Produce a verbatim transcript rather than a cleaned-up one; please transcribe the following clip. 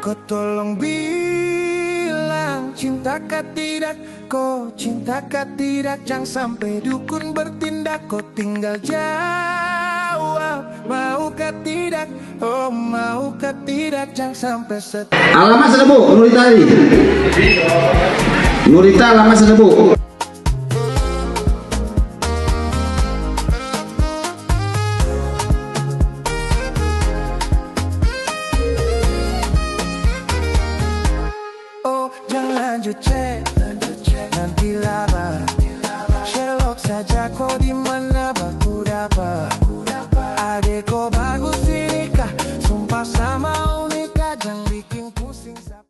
Ko tolong bilang cinta ka tidak, ko cinta ka tidak, jang sampe dukun bertindak, ko tinggal jawab, mau ka tidak, oh mau ka tidak, jang sampe setia. Alamat sana, Bu, Nurita tadi. Nurita, alamat sana, Bu. Oh, jang lanjut cek, nanti laba. Sherlock saja ko di mana ba ku dapa. Ade ko bagus ini kah, sumpah sama umi kah, jang bikin pusing sa-